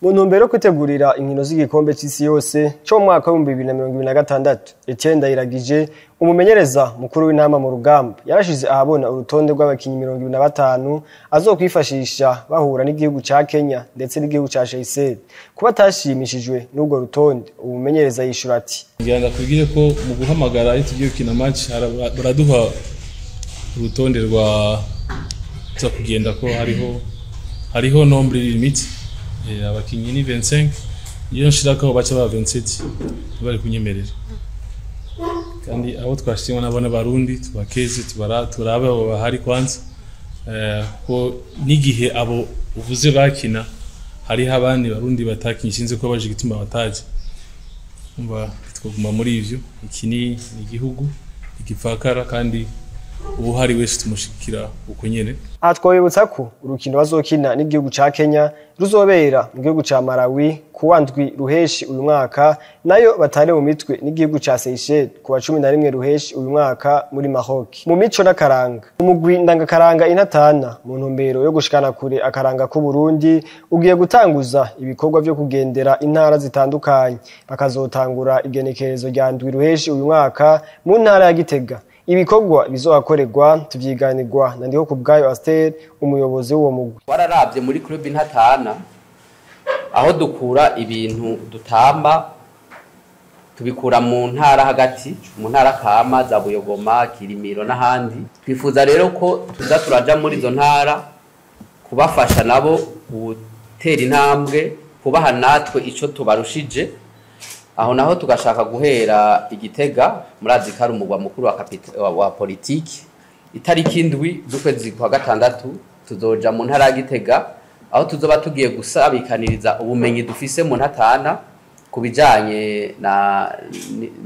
Mu ntumbero yo kwitegurira inkino z'igikombe c'isi yose co mu mwaka w'2026, Etienne Ndayiragije, umumenyereza mukuru w'Intamba mu Rugamba, yarashize ahabona urutonde rw'abakinyi 25 azokwifashisha bahura n'igihugu ca Kenya ndetse n'igihugu ca Seychelles. Kuba atashimishijwe n'urwo rutonde, umumenyereza yishura ati: Ngira ndakubwire ko mu guhamagara, iyo tugiye gukina match, baraduha urutonde rwa za kugenda ko hariho nombre limite. Abakinyi ni 25, iyo nshirako baca ba 27 bari kunyemerera. Kandi abo twashimwe nabo n'Abarundi, tubakeze, tubara turabe abo bahari kwanza, ko n'igihe abo uvuze bakina, hariho abandi Barundi batakinye, sinzi ko baje igituma bataje. Umva, twaguma muri ivyo. Iki ni igihugu igipfakara, kandi ubuhari wese tumushikira uko nyene. Aha twabibutsa ko urukino bazokina n'igihugu ca Kenya ruzobera mu gihugu ca Malawi kuwa 7 Ruheshi uyu mwaka, nayo batare mu mitwe n'igihugu ca Seychelles kuwa 11 Ruheshi uyu mwaka muri Maroc. Mu mico n'akaranga, umugwi ndangakaranga Intatana, mu ntumbero yo gushikana kure akaranga k'u Burundi, ugiye gutanguza ibikorwa vyo kugendera intara zitandukanye, bakazotangura igenekerezo rya 7 Ruheshi uyu mwaka mu ntara ya Gitega. Ibikorwa bizohakorerwa tuvyiganirwa na Ndiho Kubwayo Aster, umuyobozi w'uwo mugwi. Wararavye muri club Intatana, aho dukura ibintu dutamba, tubikura mu ntara hagati, mu ntara kama za Buyogoma, Kirimiro n'ahandi. Twifuza rero ko tuza turaja muri izo ntara kubafasha nabo gutera intambwe, kubaha natwe ico tubarushije. Aho naho tugashaka guhera Igitega, murazi ko ari umugwa mukuru wa politiki. Itariki 7 z'ukwezi kwa gatandatu tuzoja mu ntara ya Gitega, aho tuzoba tugiye gusabikaniriza ubumenyi dufise mu Ntatana ku bijanye na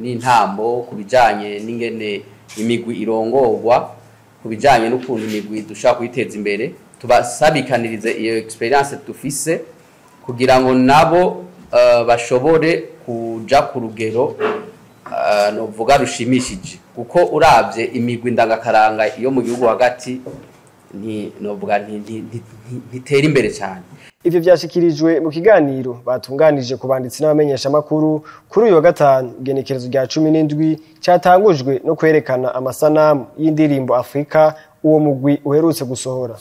n'intambo, ku bijanye n'ingene imigwi irongorwa, ku bijanye n'ukuntu imigwi dushaka kuyiteza imbere. Tubasabikanirize iyo experience dufise kugira ngo nabo bashobore kuja ku rugero novuga rushimishije, kuko uravye imigwi ndangakaranga yo mu gihugu hagati nti novuga ntitera imbere cyane. Ivyo vyashikirijwe mu kiganiro batunganije ku banditsi n'abamenyeshamakuru kuri uyu wa gatanu, igenekerezo rya 17, catangujwe no kwerekana amasanamu y'indirimbo Afrika uwo mugwi uherutse gusohora.